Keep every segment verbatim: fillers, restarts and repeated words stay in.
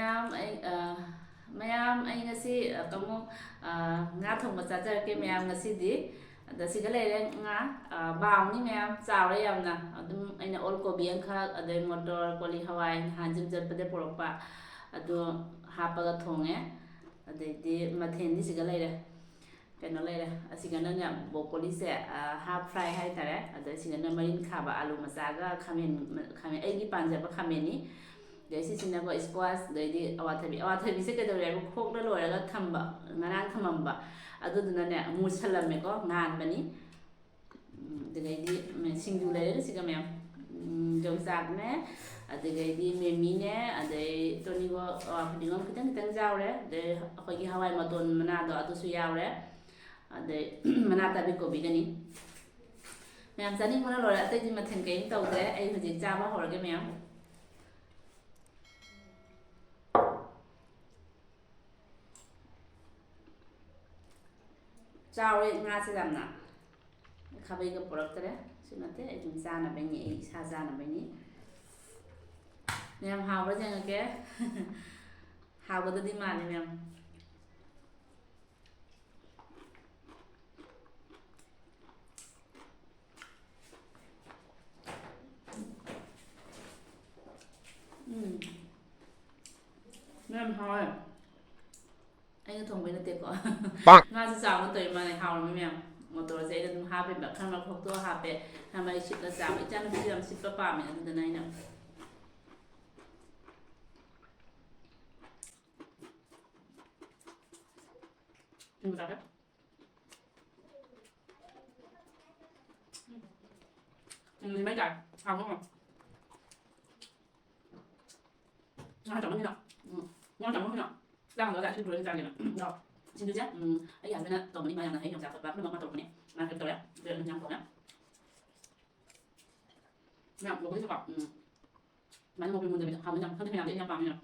ꯃꯌꯥꯝ, ꯑꯩ, ꯑ, ꯃꯌꯥꯝ, ꯑꯩ ꯉꯁꯤ, ꯑ, ꯀꯥꯡꯉꯧ, ꯑ, ꯉꯥ ꯊꯣꯡꯕ ꯆꯥꯖꯔꯛꯀꯦ ꯃꯌꯥꯝ ꯉꯁꯤꯗꯤ꯫ ꯑꯗ ꯁꯤꯒ ꯂꯩꯔꯦ ꯉꯥ, ꯑ, ꯕꯥꯎꯅꯤ ꯃꯌꯥꯝ, ꯆꯥꯎꯔꯦ ꯌꯥꯝꯅ꯫ ꯑꯗꯨꯝ ꯑꯩꯅ ꯑꯣꯜ ꯀꯣꯕꯤ ꯑꯃꯈꯛ, ꯑꯗꯩ ꯃꯣꯇꯣꯔ, ꯀꯣꯂꯤ ꯍꯋꯥꯏ, ꯅꯍꯥꯟ ꯖꯤꯝ ꯆꯠꯄꯗ ꯄꯨꯔꯛꯄ, ꯑꯗꯨ ꯍꯥꯞꯄꯒ ꯊꯣꯡꯉꯦ꯫ ꯑꯗꯩꯗꯤ ꯃꯊꯦꯜꯗꯤ ꯁꯤꯒ ꯂꯩꯔꯦ꯫ ꯀꯩꯅꯣ ꯂꯩꯔꯦ꯫ ꯑꯁꯤꯒꯅꯅꯦ, ꯕ꯭ꯔꯣꯀꯣꯂꯤꯁꯦ, ꯑ, ꯍꯥꯐ ꯐ꯭ꯔꯥꯏ ꯍꯥꯏꯇꯥꯔꯦ꯫ ꯑꯗ ꯁꯤꯒꯅ ꯃꯔꯤꯟ ꯈꯥꯕ, ꯑꯥꯂꯨ ꯃꯆꯥꯒ ꯈꯥꯃꯦꯟ, ꯈꯥꯃꯦꯟ, ꯑꯩꯒꯤ ꯄꯥꯟꯖꯕ ꯈꯥꯃꯦꯟꯅꯤ꯫ ꯑꯗꯩ ꯁꯤꯁꯤꯅꯀꯣ ꯏꯁꯀ꯭ꯋꯥꯁ, ꯑꯗꯩꯗꯤ ꯑꯋꯥꯊꯕꯤ꯫ ꯑꯋꯥꯊꯕꯤꯁꯦ ꯀꯩꯗꯧꯔꯦ ꯍꯥꯏꯕꯨ ꯈꯣꯛꯅ ꯂꯣꯏꯔꯒ ꯊꯝꯕ, ꯉꯔꯥꯡ ꯊꯝꯃꯝꯕ꯫ ꯑꯗꯨꯗꯨꯅꯅꯦ ꯃꯨꯁꯜꯂꯝꯃꯦꯀꯣ, ꯉꯥꯟꯕꯅꯤ꯫ ꯎꯝ, ꯑꯗꯨꯗꯩꯗꯤ ꯁꯤꯡꯖꯨ ꯂꯩꯔꯦ ꯁꯤꯒ ꯃꯌꯥꯝ꯫ ꯎꯝ, ꯌꯣꯡꯆꯥꯛꯅꯦ, ꯑꯗꯨꯗꯩꯗꯤ ꯃꯤꯃꯤꯅꯦ, ꯑꯗꯩ ꯇꯣꯅꯤꯕꯣ-, ꯑ, ꯐꯗꯤꯒꯣꯝ ꯈꯤꯇꯪ ꯈꯤꯇꯪ ꯌꯥꯎꯔꯦ, ꯑꯗꯩ ꯑꯩꯈꯣꯏꯒꯤ ꯍꯋꯥꯏ ꯃꯇꯣꯟ ꯃꯅꯥꯗꯣ ꯑꯗꯨꯁꯨ ꯌꯥꯎꯔꯦ, ꯑꯗꯩ ꯃꯅꯥ ꯇꯥꯕꯤ ꯀꯣꯕꯤꯒꯅꯤ꯫ ꯃꯌꯥꯝ ꯆꯥꯅꯤꯡꯕꯅ ꯂꯣꯏꯔꯦ, ꯑꯇꯩꯗꯤ ꯃꯊꯦꯜ ꯀꯔꯤꯝ ꯇꯧꯗ꯭ꯔꯦ꯫ ꯑꯩ ꯍꯧꯖꯤꯛ ꯆꯥꯕ ꯍꯧꯔꯒꯦ ꯃꯌꯥꯝ꯫ ꯆꯥꯎꯔꯦ ꯉꯥꯁꯦ ꯌꯥꯝꯅ꯫ ꯈꯥꯕꯩꯒ ꯄꯨꯔꯛꯇ꯭ꯔꯦ꯫ ꯁꯤ ꯅꯠꯇꯦ, ꯑꯩ ꯑꯗꯨꯝ ꯆꯥꯅꯕꯩꯅꯤ, ꯑꯩ ꯏꯁꯥ ꯆꯥꯅꯕꯩꯅꯤ꯫ ꯃꯌꯥꯝ ꯍꯥꯎꯕ꯭ꯔꯥ ꯌꯦꯡꯉꯛꯀꯦ꯫ ꯍꯥꯎꯒꯗꯗꯤ ꯃꯥꯜꯂꯦ ꯃꯌꯥꯝ꯫ ꯎꯝ꯫ ꯃꯌꯥꯝ ꯍꯥꯎꯋꯦ꯫ ꯑꯩꯅ ꯊꯣꯡꯕꯩ ꯅꯠꯇꯦꯀꯣ꯫ ꯄꯥꯛ꯫ ꯉꯥꯁꯨ ꯆꯥꯎꯅ ꯇꯧꯔꯤ ꯃꯥꯅꯦ, ꯍꯥꯎꯔꯝꯃꯤ ꯃꯌꯥꯝ꯫ ꯃꯣꯇꯣꯔꯁꯦ ꯑꯩꯅ ꯑꯗꯨꯝ ꯍꯥꯞꯄꯦꯕ, ꯈꯔ ꯃꯈꯣꯛꯇꯣ ꯍꯥꯞꯄꯦ, ꯈꯔ ꯃꯩ ꯁꯤꯠꯂ ꯆꯥꯕ꯫ ꯏꯆꯥꯅꯨꯄꯤꯁꯨ ꯌꯥꯝ ꯁꯤꯠꯄ ꯄꯥꯝꯃꯦ, ꯑꯗꯨꯗꯨꯅ ꯑꯩꯅ ꯊꯨꯝ ꯆꯥꯒꯦ꯫ ꯎꯝ, ꯃꯩ ꯇꯥꯏ꯫ ꯍꯥꯎꯕ ꯑꯃ꯫ ꯉꯥ ꯆꯥꯃꯟꯗꯅ꯫ ꯎꯝ꯫ ꯉꯥ ꯆꯥꯃꯟꯗꯅ꯫ ꯆꯥꯛ ꯍꯟꯗꯛ ꯑꯁꯤ ꯂꯣꯏꯔ ꯆꯥꯒꯦꯅ꯫ ꯎꯝ꯫ ꯁꯤꯡꯖꯨꯁꯦ, ꯎꯝ, ꯑꯩ husbandꯅ ꯇꯧꯕꯅꯤ, ꯃꯥ ꯌꯥꯝꯅ ꯍꯩ ꯌꯣꯡꯆꯥꯛ ꯊꯣꯠꯄ ꯄꯨꯝꯅꯃꯛ ꯑꯃ ꯇꯧꯔꯛꯄꯅꯦ꯫ ꯃꯥ help ꯇꯧꯔꯦ꯫ ꯑꯗꯨ ꯑꯗꯨꯝ ꯌꯥꯝ ꯊꯣꯡꯉꯦ꯫ ꯌꯥꯝ ꯊꯣꯡꯕꯒꯤꯁꯨꯀꯣ꯫ ꯎꯝ꯫ ꯁꯨꯃꯥꯏꯅ ꯃꯄꯨꯝ ꯃꯨꯟꯗꯕꯤꯗ ꯍꯥꯎꯕꯅꯤ ꯌꯥꯝ꯫ ꯈꯪꯗꯦ ꯃꯌꯥꯝꯗꯤ ꯑꯩ ꯌꯥꯝ ꯄꯥꯝꯃꯦ ꯌꯥꯝ꯫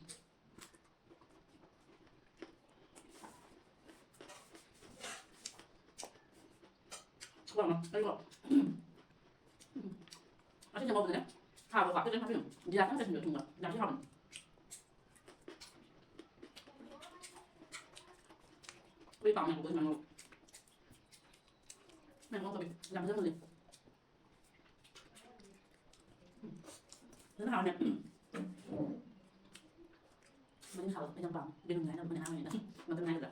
ꯀꯣ, ꯑꯩꯀꯣ, ꯎꯝ, ꯑꯁꯤ ꯆꯪꯍꯧꯕꯗꯅꯦ, ꯊꯥꯎꯗꯣ ꯈꯤꯇꯪ ꯍꯥꯞꯄꯤꯌꯨ꯫ ꯖꯤꯔꯥ ꯈꯤꯇꯪ ꯆꯥꯏꯁꯤꯟꯕꯤꯌꯨ ꯊꯨꯝꯒ꯫ ꯖꯤꯔꯥꯁꯤ ꯍꯥꯎꯕꯅꯤ꯫ ꯑꯩꯈꯣꯏ ꯄꯥꯝꯃꯦ ꯑꯩꯈꯣꯏ ꯃꯅꯨꯡ꯫ ꯃꯌꯥꯝ ꯉꯧꯊꯣꯛꯀꯦ꯫ ꯌꯥꯝ ꯐꯖꯅ ꯃꯨꯜꯂꯤ꯫ ꯐꯖꯅ ꯍꯥꯎꯔꯅꯦ꯫ ꯃꯅꯤꯡ ꯍꯥꯎꯕ ꯑꯩ ꯌꯥꯝ ꯄꯥꯝꯃꯦ꯫ ꯌꯦꯔꯨꯝ ꯍꯥꯏꯅꯕ ꯑꯩꯈꯣꯏꯅ ꯑꯉꯥꯡ ꯑꯣꯏꯔꯤꯉꯩꯗ꯫ ꯃꯇꯝ ꯍꯥꯏꯒꯗ꯭ꯔꯥ?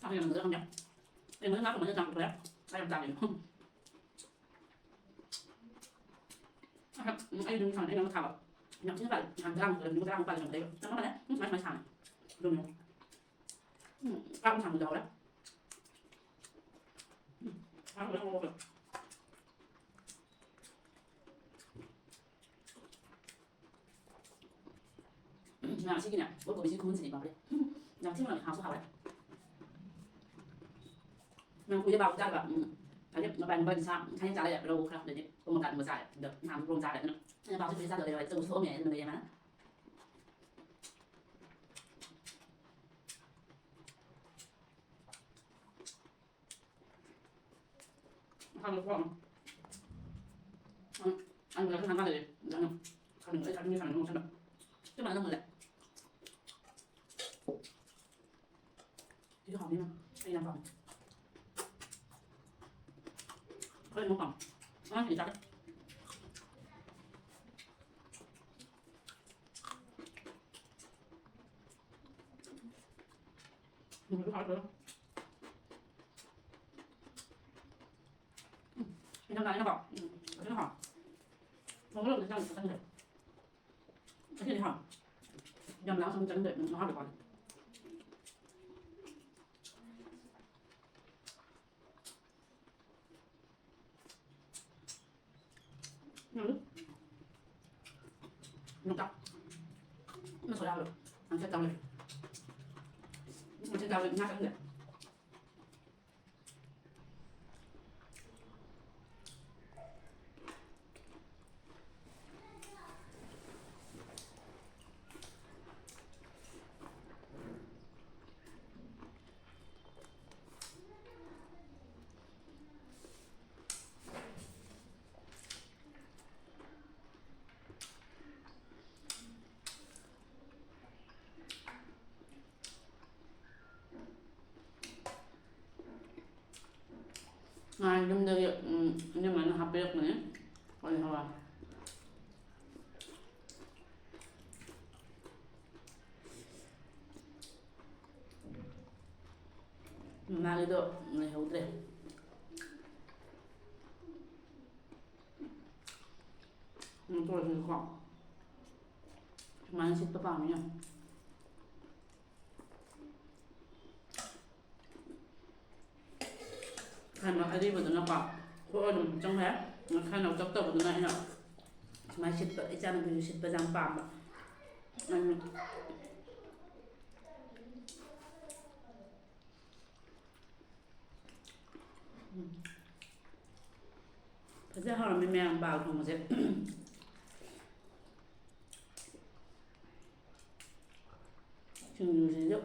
ꯆꯥꯛ ꯌꯥꯝ ꯆꯪꯉꯦ꯫ ꯑꯩ ꯉꯁꯤ ꯉꯥ ꯊꯣꯡꯕꯁꯦ ꯆꯥꯝꯊꯣꯛꯑꯦ꯫ ꯆꯥꯛ ꯌꯥꯝ ꯆꯥꯡꯉꯦ꯫ ꯎꯝ, ꯑꯩ ꯑꯗꯨꯝ ꯁꯥꯡꯅ ꯑꯩꯅ ꯊꯥꯕ꯫ ꯌꯥꯝ ꯊꯤꯅ ꯄꯥꯜꯂꯦ꯫ ꯌꯥꯝ ꯇꯔꯥꯃꯨꯛ ꯄꯥꯜꯂꯦ꯫ ꯅꯨꯃꯤꯠ ꯇꯔꯥꯃꯨꯛ ꯄꯥꯜꯂꯦ꯫ ꯌꯥꯝ ꯂꯩꯕ꯫ ꯆꯞ ꯃꯥꯟꯅꯩ꯫ ꯎꯝ, ꯁꯨꯃꯥꯏ ꯁꯨꯃꯥꯏ ꯁꯥꯡꯉꯦ꯫ ꯑꯗꯨꯅꯦ꯫ ꯎꯝ, ꯆꯥꯛ ꯌꯥꯝ ꯁꯥꯡꯕꯁꯨ ꯌꯥꯎꯔꯦ꯫ ꯎꯝ, ꯆꯥꯛ ꯌꯥꯝ ꯌꯥꯎꯔꯦ꯫ ꯎꯝ, ꯉꯥꯁꯤꯒꯤꯅꯦ, ꯑꯣꯠ ꯀꯣꯕꯤꯁꯤ ꯈꯨꯃꯨꯟꯁꯤꯗꯤ ꯕꯥꯞꯔꯦ꯫ ꯌꯥꯝ ꯊꯤꯅ ꯍꯥꯎꯁꯨ ꯍꯥꯎꯔꯦ꯫ ꯅꯪ ꯀꯨꯏꯔꯦ ꯕꯥꯞ ꯆꯥꯗꯕ꯫ ꯎꯝ꯫ ꯍꯥꯏꯗꯤ ꯃꯄꯥꯟ ꯃꯄꯥꯟ ꯁꯥ ꯊꯥꯏꯅ ꯆꯥꯔꯦ, ꯔꯧ ꯈꯔ, ꯑꯗꯩꯗꯤ ꯀꯣꯡꯕ ꯀꯥꯟꯒꯨꯝꯕ ꯆꯥꯔꯦ꯫ ꯑꯗꯣ ꯅꯍꯥꯟ ꯄ꯭ꯔꯣꯝ ꯆꯥꯔꯦ꯫ ꯑꯗꯨꯅ ꯑꯩꯅ ꯕꯥꯞꯁꯦ ꯀꯨꯏꯔꯦ ꯆꯥꯗꯕ ꯂꯩꯔꯦ꯫ ꯑꯗꯨ ꯊꯣꯛꯑꯝꯃꯦ ꯑꯗꯨꯅ ꯂꯩꯌꯦ ꯃꯥꯅ꯫ ꯃꯈꯥꯗ ꯊꯣꯛꯑꯝꯃꯦ꯫ ꯎꯝ꯫ ꯑꯩꯅ ꯉꯁꯥꯏ ꯉꯥꯡꯉ ꯂꯩꯔꯦ꯫ ꯑꯗꯨꯅ ꯈꯥꯃꯦꯟ ꯑꯩ ꯆꯥꯅꯤꯡꯉꯦ ꯈꯥꯃꯦꯟ ꯑꯃꯨꯛ ꯁꯦꯝꯕ꯫ ꯁꯤ ꯃꯥꯅ ꯃꯨꯜꯂꯦ꯫ ꯁꯤꯁꯨ ꯍꯥꯎꯅꯤꯅ ꯑꯩ ꯌꯥꯝ ꯄꯥꯝꯃꯦ꯫ ꯍꯣꯔꯦꯟ ꯑꯃꯨꯛ ꯄꯥꯝꯃꯦ꯫ ꯑꯉꯥꯡꯁꯤꯡ ꯆꯥꯒꯦ꯫ ꯎꯝ, ꯍꯥꯎꯇꯦꯗ꯫ ꯎꯝ, ꯏꯪꯊꯝꯊꯥꯅꯤꯅꯀꯣ꯫ ꯎꯝ, ꯑꯗꯨꯅ ꯍꯥꯎ꯫ ꯃꯣꯔꯣꯛ ꯑꯝꯇ ꯆꯪꯗꯦ, ꯆꯪꯗꯦ꯫ ꯑꯁꯤꯗꯤ ꯍꯥꯎ꯫ ꯌꯥꯝ ꯂꯥꯡ ꯁꯨꯝ ꯆꯪꯗꯦ꯫ ꯎꯝ, ꯃꯍꯥꯎꯗꯤ ꯋꯥꯠꯂꯤ꯫ ꯎꯝ꯫ ꯌꯣꯡꯆꯥꯛ꯫ ꯃꯁꯥꯂꯥꯗꯣ ꯌꯥꯝ ꯁꯦꯠ ꯇꯧꯔꯦ꯫ ꯌꯥꯝ ꯁꯦꯠ ꯇꯧꯔꯦ, ꯉꯥ ꯆꯪꯗꯦ꯫ ꯉꯥ ꯌꯨꯝꯗꯒꯤ, ꯎꯝ, ꯏꯅꯝꯃꯅ ꯍꯥꯞꯄꯤꯔꯛꯄꯅꯦ꯫ ꯀꯣꯂꯤ ꯍꯋꯥꯏ꯫ ꯃꯥꯒꯤꯗꯣ ꯂꯩꯍꯧꯗ꯭ꯔꯦ꯫ ꯎꯝ, ꯇꯧꯔꯁꯤꯀꯣ꯫ ꯁꯨꯃꯥꯏꯅ ꯁꯤꯠꯄ ꯄꯥꯝꯃꯤꯅ꯫ ꯈꯥꯏꯃ ꯑꯔꯤꯕꯗꯨꯅꯀꯣ ꯈꯣꯛꯑ ꯑꯗꯨꯝ ꯆꯪꯈ꯭ꯔꯦ꯫ ꯈꯥꯏꯅ ꯆꯞꯇꯕꯗꯨꯅ ꯑꯩꯅ ꯁꯨꯃꯥꯏꯅ ꯁꯤꯠꯄ, ꯏꯆꯥꯅꯨꯄꯤꯁꯨ ꯁꯤꯠꯄꯁꯦ ꯌꯥꯝ ꯄꯥꯝꯕ꯫ ꯑꯗꯨꯅ ꯐꯖꯅ ꯍꯧꯔꯝꯃꯤ ꯃꯌꯥꯝ ꯕꯥꯜ ꯊꯣꯡꯕꯁꯦ꯫ ꯁꯤꯡꯖꯨꯁꯤꯁꯨ꯫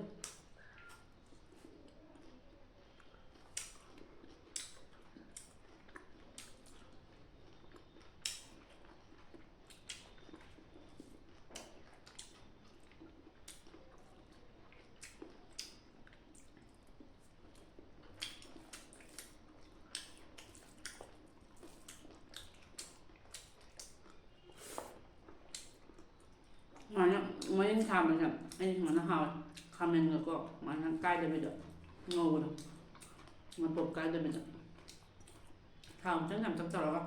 ꯁꯨꯃꯥꯏꯅ ꯃꯔꯤꯟ ꯊꯥꯕꯁꯦ ꯑꯩ ꯁꯨꯃꯥꯏꯅ ꯍꯥꯎꯋꯦ꯫ ꯈꯥꯃꯦꯟꯒꯀꯣ ꯁꯨꯃꯥꯏꯅ ꯀꯥꯏꯗꯕꯤꯗ ꯉꯧꯕꯗꯣ, ꯃꯄꯣꯞ ꯀꯥꯏꯗꯕꯤꯗ꯫ ꯊꯥꯎ ꯈꯤꯇꯪ ꯌꯥꯝꯇꯛ ꯇꯧꯔꯒ꯫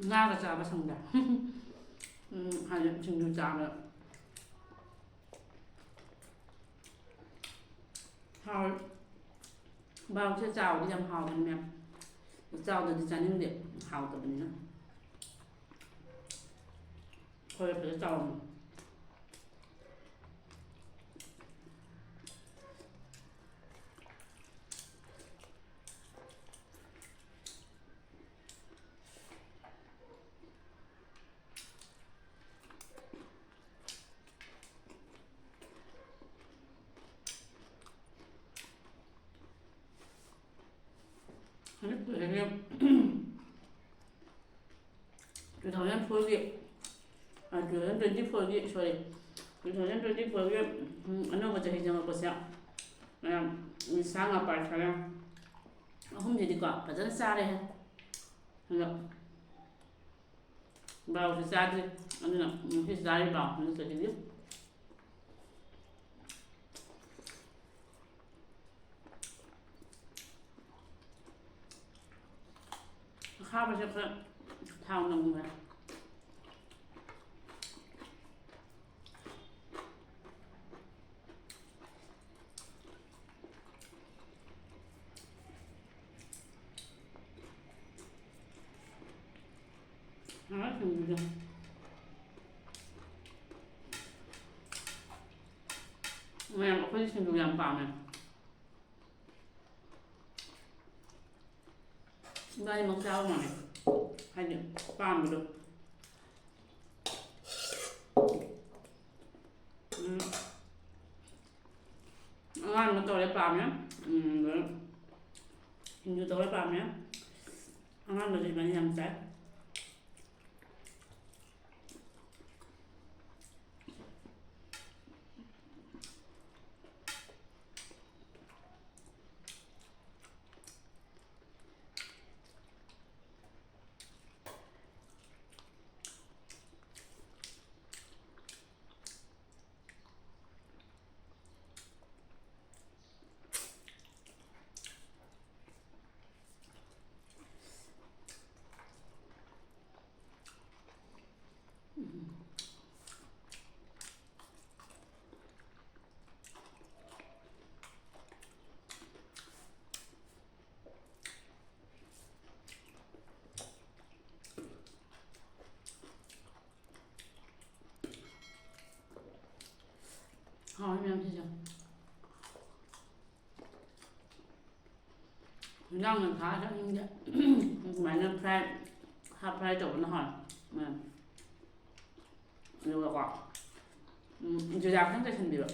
ꯉꯥꯒ ꯆꯥꯕ ꯁꯪꯗꯦ꯫ ꯎꯝ, ꯍꯥꯏꯗꯤ ꯁꯤꯡꯖꯨ ꯆꯥꯕ ꯍꯥꯎꯋꯦ꯫ ꯕꯥꯎꯁꯦ ꯆꯥꯎꯗꯤ ꯌꯥꯝ ꯍꯥꯎꯕꯅꯦ ꯃꯌꯥꯝ꯫ ꯆꯥꯎꯗꯗꯤ ꯆꯥꯅꯤꯡꯗꯦ, ꯍꯥꯎꯇꯕꯅꯤꯅ꯫ ꯈꯣꯏ ꯐꯖ ꯆꯥꯎꯔꯝꯃꯦ꯫ ꯇꯨ ꯊꯥꯎꯖꯟ ꯐꯣꯔꯒꯤ, ꯇꯨ ꯊꯥꯎꯖꯟ ꯇ꯭ꯋꯦꯟꯇꯤ ꯐꯣꯔꯒꯤ, ꯁꯣꯔꯤ, ꯇꯨ ꯊꯥꯎꯖꯟ ꯇ꯭ꯋꯦꯟꯇꯤ ꯐꯣꯔꯒꯤ ꯑꯅꯧꯕ ꯆꯍꯤ ꯆꯪꯉꯛꯄꯁꯦ, ꯃꯌꯥꯝ ꯁꯥ ꯉꯥ ꯄꯥꯔꯠ ꯈꯔ ꯑꯍꯨꯝꯁꯤꯗꯤꯀꯣ ꯐꯖꯅ ꯆꯥꯔꯦ꯫ ꯑꯗꯣ ꯕꯥꯎꯁꯨ ꯆꯥꯗ꯭ꯔꯤ, ꯑꯗꯨꯅ ꯉꯁꯤ ꯆꯥꯔꯤ ꯕꯥꯎ ꯅꯠꯇ꯭ꯔꯗꯤ꯫ ꯑꯈꯥꯕꯁꯦ ꯈꯔ ꯊꯥꯎ ꯅꯝꯈ꯭ꯔꯦ꯫ ꯉꯥꯏꯍꯥꯛ ꯊꯝꯕꯤꯔꯣ꯫ ꯃꯌꯥꯝ ꯑꯩꯈꯣꯏꯗꯤ ꯁꯤꯡꯖꯨ ꯌꯥꯝ ꯄꯥꯝꯃꯦ꯫ ꯏꯕꯥꯅꯤꯃꯛ ꯆꯥꯕ ꯃꯥꯟꯅꯩ꯫ ꯍꯥꯏꯗꯤ ꯄꯥꯝꯕꯗꯣ꯫ ꯎꯝ꯫ ꯑꯉꯥꯟꯕ ꯇꯧꯔꯦ ꯄꯥꯝꯃꯦ꯫ ꯎꯝ, ꯁꯤꯡꯖꯨ ꯇꯧꯔꯦ ꯄꯥꯝꯃꯦ꯫ ꯑꯉꯥꯟꯕꯁꯦ ꯏꯕꯥꯅꯤ ꯌꯥꯝ ꯆꯥꯏ꯫ ꯍꯥꯎꯋꯤ ꯃꯌꯥꯝꯁꯤꯁꯨ꯫ ꯏꯟꯖꯥꯡ ꯃꯊꯥ ꯆꯠꯅꯤꯡꯗꯦ꯫ ꯑꯗꯨꯃꯥꯏꯅ ꯐ꯭ꯔꯥꯏ, ꯍꯥꯞ ꯐ꯭ꯔꯥꯏ ꯇꯧꯕꯅ ꯍꯥꯎꯋꯦ꯫ ꯎꯝ꯫ ꯑꯗꯨꯒꯀꯣ, ꯎꯝ, ꯖꯤꯔꯥ ꯈꯤꯇꯪ ꯆꯥꯏꯁꯤꯟꯕꯤꯕ꯫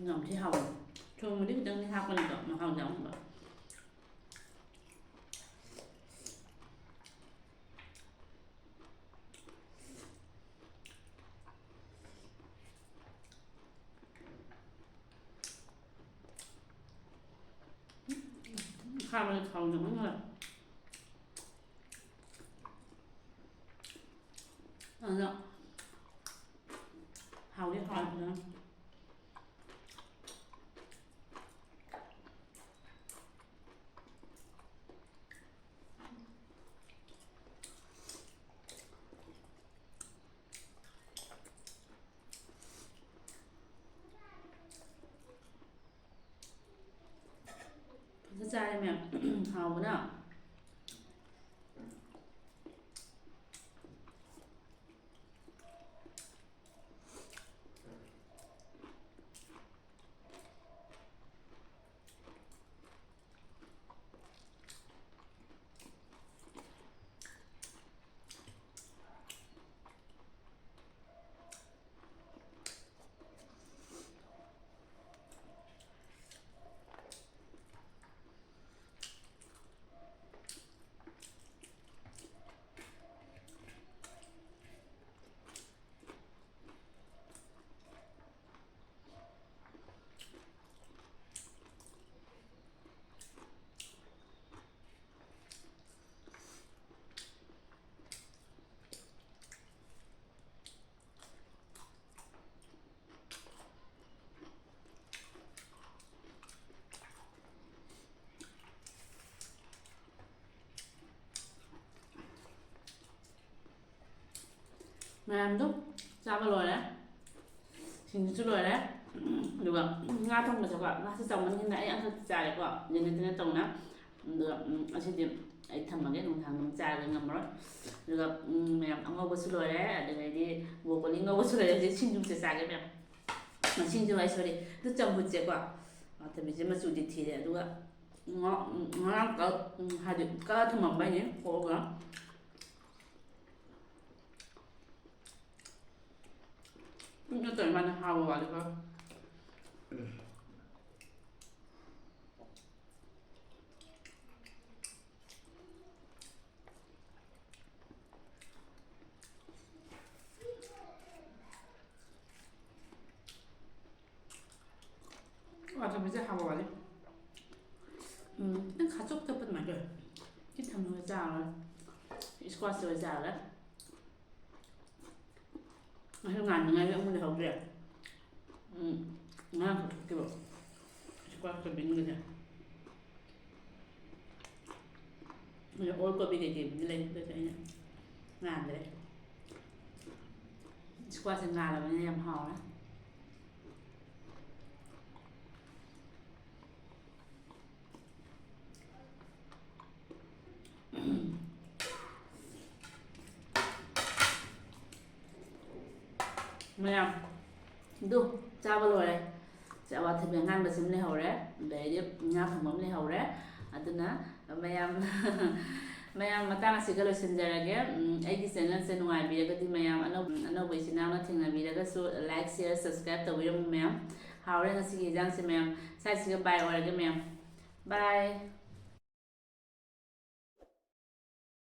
ꯌꯥꯝ ꯊꯤ ꯍꯥꯎꯋꯦ꯫ ꯊꯨꯝꯕꯨꯗꯤ ꯈꯤꯇꯪꯗꯤ ꯍꯥꯞꯄꯅꯤꯀꯣ, ꯃꯍꯥꯎ ꯌꯥꯎꯅꯕ꯫ ꯆꯥꯕꯗ ꯊꯥꯎ ꯌꯥꯝꯃꯟꯈ꯭ꯔꯦ꯫ ꯑꯗꯣ ꯍꯥꯎꯗꯤ ꯍꯥꯎꯋꯦ ꯐꯖꯅ꯫ ꯐꯖꯅ ꯆꯥꯔꯦ ꯃꯌꯥꯝ꯫ ꯍꯥꯎꯕꯅ꯫ ꯃꯌꯥꯝꯗꯣ ꯆꯥꯕ ꯂꯣꯏꯔꯦ꯫ ꯁꯤꯡꯖꯨꯁꯨ ꯂꯣꯏꯔꯦ꯫ ꯑꯗꯨꯒ ꯉꯥ ꯊꯣꯡꯕꯁꯦꯀꯣ, ꯉꯥꯁꯦ ꯆꯥꯎꯃꯟꯈꯤꯗꯅ ꯑꯩ ꯑꯃꯈꯛ ꯆꯥꯔꯦꯀꯣ, ꯖꯦꯅꯦꯇꯤꯅ ꯇꯧꯅ꯫ ꯑꯗꯨꯒ, ꯎꯝ, ꯑꯁꯤꯗꯤ ꯑꯩ ꯊꯝꯃꯒꯦ, ꯅꯨꯡꯗꯥꯡ ꯑꯗꯨꯝ ꯆꯥꯔꯒ ꯉꯝꯃꯔꯣꯏ꯫ ꯑꯗꯨꯒ, ꯎꯝ, ꯃꯌꯥꯝ ꯑꯉꯧꯕꯁꯨ ꯂꯣꯏꯔꯦ, ꯑꯗꯨꯗꯩꯗꯤ ꯕ꯭ꯔꯣꯀꯣꯂꯤ ꯉꯧꯕꯁꯨ ꯂꯣꯏꯔꯦ꯫ ꯍꯧꯖꯤꯛ ꯁꯤꯡꯖꯨꯁꯦ ꯆꯥꯒꯦ ꯃꯌꯥꯝ꯫ ꯁꯤꯡꯖꯨ ꯍꯥꯏ, ꯁꯣꯔꯤ, ꯑꯗꯨ ꯆꯝꯐꯨꯠꯁꯦꯀꯣ, ꯊꯕꯤꯁꯦ ꯃꯆꯨꯗꯤ ꯊꯤꯔꯦ꯫ ꯑꯗꯨꯒ ꯉꯥ-, ꯎꯝ, ꯉꯔꯥꯡ ꯀꯛ-, ꯎꯝ, ꯍꯥꯏꯗꯤ ꯀꯛꯑ ꯊꯝꯃꯝꯕꯩꯅꯦ, ꯀꯣꯛꯑꯒ꯫ ꯎꯝ, ꯅꯠꯇ꯭ꯔꯗꯤ ꯃꯥꯗꯤ ꯍꯥꯎꯕ ꯋꯥꯠꯂꯤꯀꯣ꯫ ꯋꯥꯊꯕꯤꯁꯦ ꯍꯥꯎꯕ ꯋꯥꯠꯂꯤ꯫ ꯎꯝ, ꯈꯤꯇꯪ ꯈꯥꯆꯣ ꯁ꯭ꯀ꯭ꯋꯥꯁꯁꯦ ꯑꯣꯏ ꯆꯥꯔꯒ꯫ ꯑꯩꯁꯨ ꯉꯥꯟꯅꯉꯥꯏꯒꯤ ꯑꯃꯨꯛ ꯂꯩꯍꯧꯗ꯭ꯔꯦ꯫ ꯎꯝ, ꯉꯔꯥꯡ ꯈꯛ ꯊꯣꯛꯈꯤꯕ ꯁ꯭ꯀ꯭ꯋꯥꯁꯀ ꯕꯤꯟꯒꯁꯦ꯫ ꯑꯗꯣ ꯑꯣꯜ ꯀꯣꯕꯤ ꯀꯩꯀꯩꯕꯨꯗꯤ ꯂꯩ, ꯑꯗꯨꯁꯨ ꯑꯩꯅ ꯉꯥꯟꯗ꯭ꯔꯦ꯫ ꯁ꯭ꯀ꯭ꯋꯥꯁꯁꯦ ꯉꯥꯜꯂꯕꯅꯤꯅ ꯌꯥꯝ ꯍꯥꯎꯔꯦ꯫ ꯃꯌꯥꯝ, ꯑꯗꯨ ꯆꯥꯕ ꯂꯣꯏꯔꯦ꯫ ꯁꯤ ꯑꯋꯥꯊꯕꯤ ꯑꯉꯥꯟꯕꯁꯤꯃ ꯂꯩꯍꯧꯔꯦ, ꯑꯗꯩꯗꯤ ꯉꯥ ꯊꯣꯡꯕ ꯑꯃ ꯂꯩꯍꯧꯔꯦ꯫ ꯑꯗꯨꯅ ꯃꯌꯥꯝ, ꯃꯌꯥꯝ ꯃꯇꯥꯡ ꯑꯁꯤꯒ ꯂꯣꯏꯁꯤꯟꯖꯔꯒꯦ꯫ ꯎꯝ, ꯑꯩꯒꯤ ꯆꯦꯅꯦꯜꯁꯦ ꯅꯨꯡꯉꯥꯏꯕꯤꯔꯒꯗꯤ ꯃꯌꯥꯝ ꯑꯅꯧ-, ꯑꯅꯧꯕ ꯏꯆꯤꯟ ꯏꯅꯥꯎꯅ ꯊꯦꯡꯅꯕꯤꯔꯒꯁꯨ like, share, subscribe ꯇꯧꯕꯤꯔꯝꯃꯨ ꯃꯌꯥꯝ꯫ ꯍꯥꯎꯔꯦ ꯉꯁꯤꯒꯤ ꯏꯟꯖꯥꯡꯁꯦ ꯃꯌꯥꯝ꯫ ꯁ꯭ꯋꯥꯏꯁꯤꯒ bye ꯑꯣꯏꯔꯒꯦ ꯃꯌꯥꯝ꯫ Bye꯫